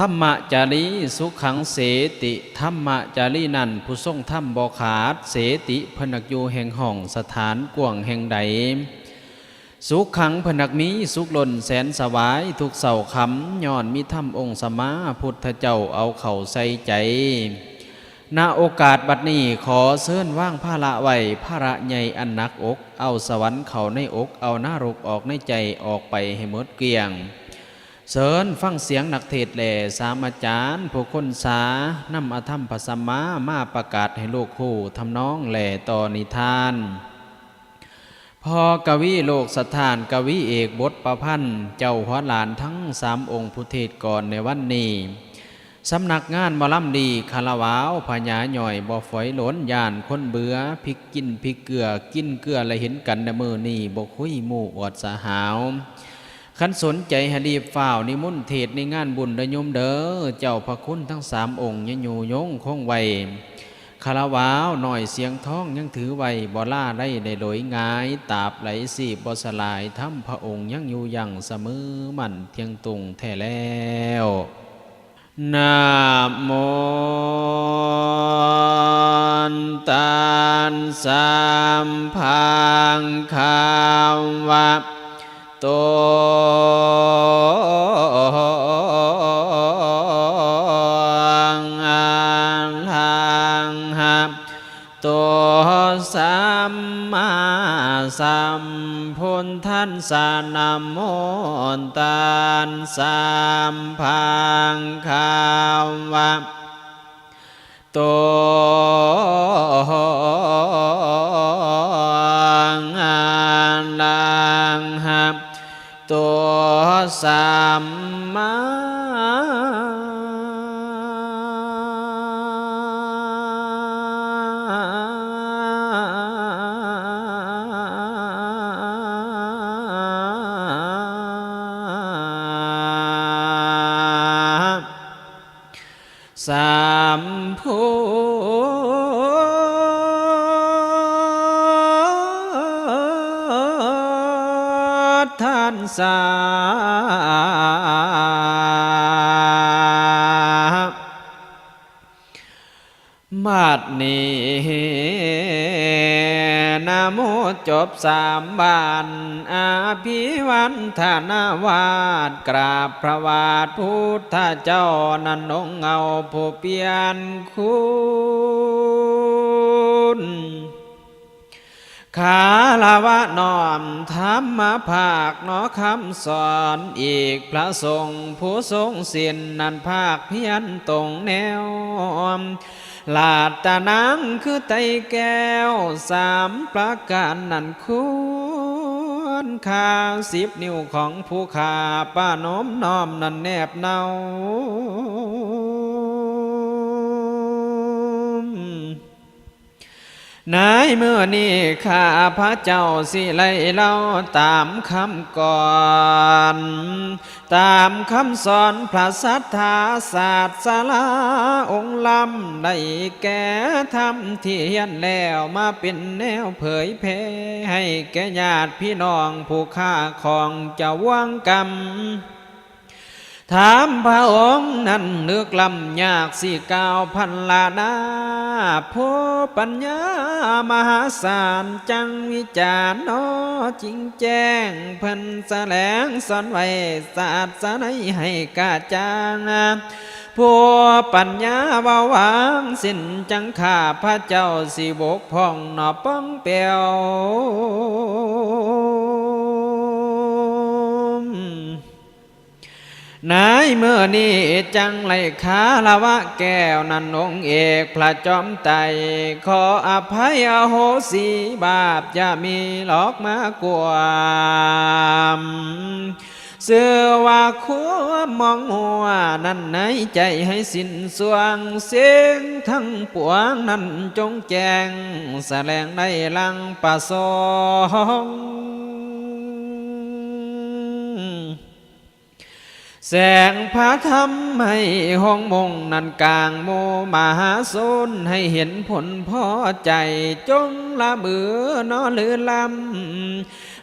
ທຳມະຈາລີ ສຸຂັງເສຕິ ທຳມະຈາລີນັ້ນ ຜູ້ຊົງທຳບໍ່ຂາດ ເສຕິ ເພິ່ນນັກຢູ່ແຫ່ງຫ້ອງ ສະຖານກວ້າງແຫ່ງໃດ ສຸຂັງ ເພິ່ນນັກມີສຸກລົ້ນແສນສະບາຍ ທຸກເຊົ້າຄ່ຳ ຍ້ອນມີທຳອົງສຳມາພຸດທະເຈົ້າເອົາເຂົ້າໃສ່ໃຈ. ນະໂອກາດບັດນີ້ ຂໍເຊີນວາງພາລະໄວ້ ພາລະໃຫຍ່ອັນໜັກອົກ ເອົາສະຫວັນເຂົ້າໃນອົກ ເອົານະລົກອອກໃນໃຈ ອອກໄປໃຫ້ໝົດເກ້ຽງ. ເຊີນຟັງສຽງນັກເທດແລ ສາມອາຈານຜູ້ຄົນສາ ນຳອະທຳພະສຳມາ ມາປະກາດໃຫ້ໂລກຮູ້ທຳນອງແລຕໍ່ນິທານ. ພໍ່ກະວີໂລກສະຖານ ກະວີເອກບົດປະພັນ ເຈົ້າຫົວຫຼານທັງສາມອົງຜູ້ເທດກ່ອນໃນວັນນີ້ ສຳນັກງານໝໍລຳດີ ຄາລະວາວ ພະຍາຍ່ອຍບໍ່ຝອຍຫຼົນ ຢ້ານຄົນເບືອ ພິກກິນພິກເກືອ ກິນເກືອແລະເຫັນກັນໃນມື້ນີ້ ບໍ່ຄຸຍໝູ່ອວດສະຫາວ. ຄັນສົນໃຈໃຫ້ລີບຟ້າວນິມົນເທດໃນງານບຸນເດີໂຍມເດີ ເຈົ້າພະຄຸນທັງສາມອົງຍັງຢູ່ຍົງຄົງໄວ້ ຄາລະວາວນ້ອຍສຽງທອງຍັງຖືໄວ້ ບໍ່ລາໄດ້ໄດ້ໂດຍງ່າຍ ຕາບໃດຊີບບໍ່ສະຫຼາຍ ທຳພະອົງຍັງຢູ່ຢັ້ງສະເໝີໝັ້ນທ່ຽງຕຸງແທ້ແລ້ວ. ນະໂມຕັດສະ ພະຄະວະໂຕ ອະລະຫະໂຕ ສຳມາສຳພຸດທັດສະ ນະໂມຕັດສະ ພະຄະວະ ໂຕ ອະລະຫະໂຕ ສຳມາສຳພຸດທັດສະ. ບັດນີ້ ນະໂມຈົບສາມບານ ອະພິວັນທະນາວາດ ກາບພະບາດພຸດທະເຈົ້າ ນັ້ນອົງເອົາຜູ້ປ່ຽນຄຸນ ຄາລະວະນ້ອມທຳມະພາກໜໍຄຳສອນ ອີກພະສົງຜູ້ຊົງສິນ ນັ້ນພາກພຽນຕົງແນວ ລັດຕະນາງຄືໄຕແກ້ວສາມປະການ ນັ້ນຄວນຄ່າສິບນິ້ວຂອງຜູ້ຂ້າ ປະນົມນ້ອມນັ້ນແນບເນົາ. ໃນມື້ນີ້ຂ້າພະເຈົ້າຊິໄລ່ເລົ່າຕາມຄຳກ່ອນ ຕາມຄຳສອນພະສັດທາສາດສະລາອົງລຳ ໄດ້ແກ່ທຳທີ່ຮຽນແລ້ວ ມາເປັນແນວເຜີຍແຜ່ໃຫ້ແກ່ຍາດພີ່ນ້ອງຜູ້ຄ້າຂອງເຈົ້າວຽງກຳ. ຖາມພະອົງນັ້ນລຶກລ້ຳຍາກ ຊິກ່າວພັນລະນາ ຜູ້ປັນຍາມະຫາສານ ຈັ່ງວິຈານໜໍຈິງແຈ້ງ ເພິ່ນສະແຫຼງສອນໄວ້ສາດສະໄນໃຫ້ກະຈ່າງ ຜູ້ປັນຍາເວົ້າຫວ່າງສິ້ນ ຈັ່ງຂ້າພະເຈົ້າຊິບົກຜ່ອງໜໍປ່ອງແປວ. ໃນມື້ນີ້ຈັ່ງໄດ້ຄາລະວະແກ້ວນັ້ນ ອົງເອກພະຈອມໄຕ ຂໍອະໄພອະໂຫສິບາບ ຢ່າມີຫຼອກມາກວມ ຊື່ວ່າຄວາມມອງຫົວນັ້ນໃນໃຈໃຫ້ສິ້ນຊ່ວງ ສິ່ງທັງປວງນັ້ນຈົ່ງແຈ້ງ ສະແຫຼງໃນຫຼັງປະສົງ ສ ແສງພະທຳໃຫ້ຫົງມົງນັ້ນກາງໝູ່ມະຫາຊົນ ໃຫ້ເຫັນຜົນພໍໃຈ ຈົ່ງລະເມີນອນລືນລຳ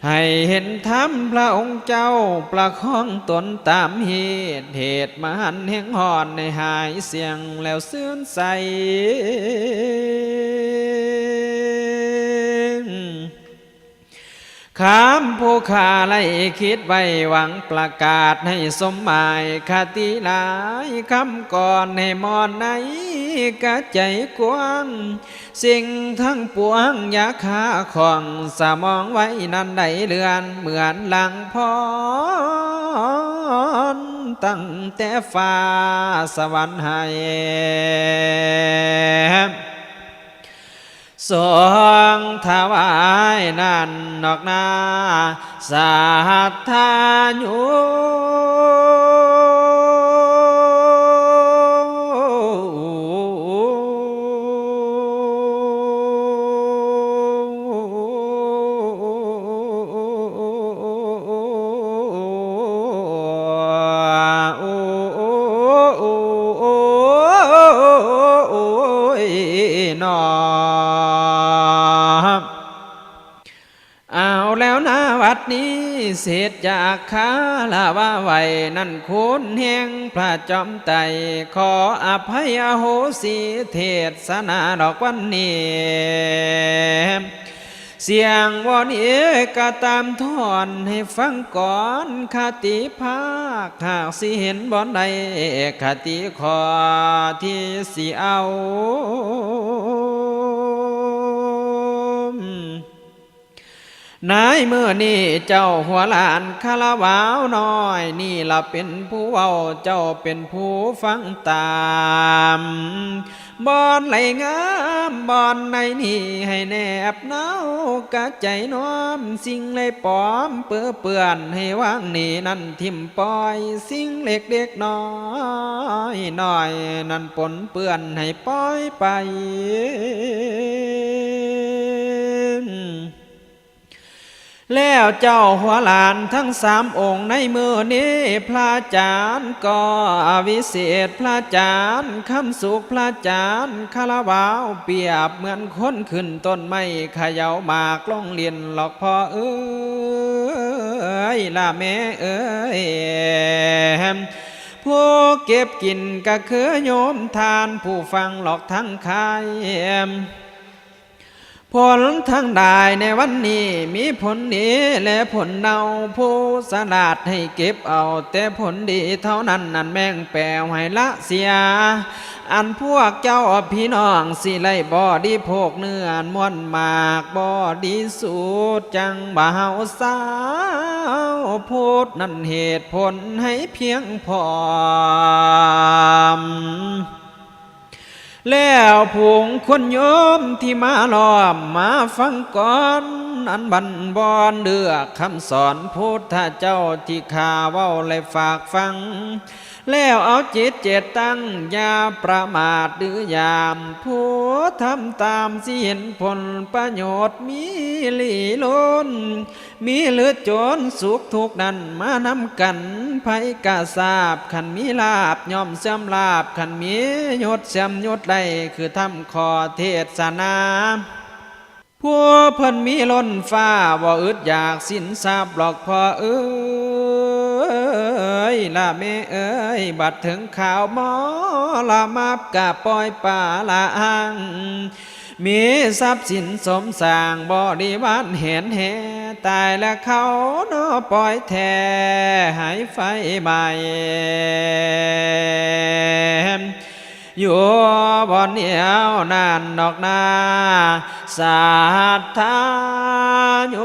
ໃຫ້ເຫັນທຳພະອົງເຈົ້າ ປະຄອງຕົນຕາມເຫດ ເຫດມະຫັນແຮງຮ້ອນ ໃຫ້ຫາຍສ່ຽງແລ້ວຊື່ນໃສ. ຄຳຜູ້ຂ້າໄດ້ຄິດໄວ້ຫວັງປະກາດໃຫ້ສົມໝາຍຄະຕິຫຼາຍຄຳກ່ອນໃຫ້ມ່ອນໃນກະໃຈກວ້າງ ສິ່ງທັງປວງຢ່າຄາຂ້ອງສະໝອງໄວ້ນັ້ນໄດ້ເລື່ອນເໝືອນຫຼັງພອນຕັ້ງແຕ່ຟ້າສະຫວັນໃຫ້ ຊົງຖວາຍນັ້ນນອກໜ້າສັດທາໂຍ. ເອົາແລ້ວນາ ບັດນີ້ເສດຈາກຄາລະວະໄວ້ນັ້ນ ຄຸນແຫ່ງພະຈອມໄຕ ຂໍອະໄພອະໂຫສິເທດສະໜາດອກວັນນີ້ ສຽງວອນເອກະຕາມທ່ອນໃຫ້ຟັງກ່ອນຄະຕິພາກ ຫາກຊິເຫັນບ່ອນໃດຄະຕິຂໍ້ທີ່ຊິເອົາ ໃນມື້ນີ້ເຈົ້າຫົວຫຼານຄາລະວາວນ້ອຍນີ້ລະເປັນຜູ້ເວົ້າ ເຈົ້າເປັນຜູ້ຟັງຕາມ ບ່ອນໄຫຼງາມບ່ອນໃນນີ້ໃຫ້ແນບໜາວກະໃຈນ້ອມ ສິ່ງໄຫຼປອມເປິເປື້ອນໃຫ້ວາງໜີນັ້ນຖິ້ມປ່ອຍ ສິ່ງເລັກໆນ້ອຍໆນັ້ນປົນເປື້ອນໃຫ້ປ່ອຍໄປ. ແລ້ວເຈົ້າຫົວຫຼານທັງສາມອົງໃນມື້ນີ້ ພະອາຈານກໍວິເສດ ພະອາຈານຄຳສຸກ ພະອາຈານຄາລະວາວ ປຽບເໝືອນຄົນຂຶ້ນຕົ້ນໄມ້ ຂະເຍົາໝາກລົງຫຼິ້ນຫຼອກພໍ່ເອີຍ ລະແມ່ເອີຍ ຜູ້ເກັບກິນກະຄືໂຍມທ່ານ ຜູ້ຟັງຫຼອກທັງຂາຍ. ຜົນທັງຫຼາຍໃນວັນນີ້ ມີຜົນດີ ແລະ ຜົນເນົ່າ ຜູ້ສະຫຼາດໃຫ້ເກັບເອົາແຕ່ຜົນດີເທົ່ານັ້ນ ອັນແມ່ງແປວໃຫ້ລະເສຍ ອັນພວກເຈົ້າພີ່ນ້ອງຊິໄດ້ບໍລິໂພກເນື້ອມ້ວນໝາກ ບໍລິສູດ ຈັ່ງວ່າເຮົາຊາວພຸດນັ້ນເຫດຜົນໃຫ້ພຽງພ້ອມ. ແລ້ວຝູງຄົນໂຍມທີ່ມາລ້ອມມາຟັງກ່ອນ ອັນບັນບອນເລືອກຄຳສອນພຸດທະເຈົ້າທີ່ຂ້າເວົ້າ ແລະ ຝາກຟັງ ແລ້ວເອົາຈິດເຈດຕັ້ງ ຢ່າປະໝາດຫຼືຢາມ ຜູ້ທຳຕາມຊິເຫັນຜົນປະໂຫຍດມີຫຼີລົ້ນ ມີຫຼືຈົນສຸກທຸກນັ້ນມານຳກັນ ໃຜກະຊາບ ຄັນມີລາບຍ່ອມເສື່ອມລາບ ຄັນມີຍົດເສື່ອມຍົດໄດ້ ຄືທຳຂໍ້ເທດສະໜາ ຜູ້ເພິ່ນມີລົ້ນຟ້າ ບໍ່ອຶດຢາກສິນຊັບຫຼອກພໍ່ເອີຍ ລະແມ່ເອີຍ ບັດເຖິງຄາວມໍລະມາບກະປ່ອຍປະລະອາງ ມີຊັບສິນສົມສ້າງບໍລິວານແຫນແຫ່ ຕາຍແລ້ວເຂົາໜໍ່ປ່ອຍແທ້ຫາຍໄຟໄໝ້ ຢູ່ບ່ອນດຽວນັ້ນນອກໜ້າສັດທາໂຍ.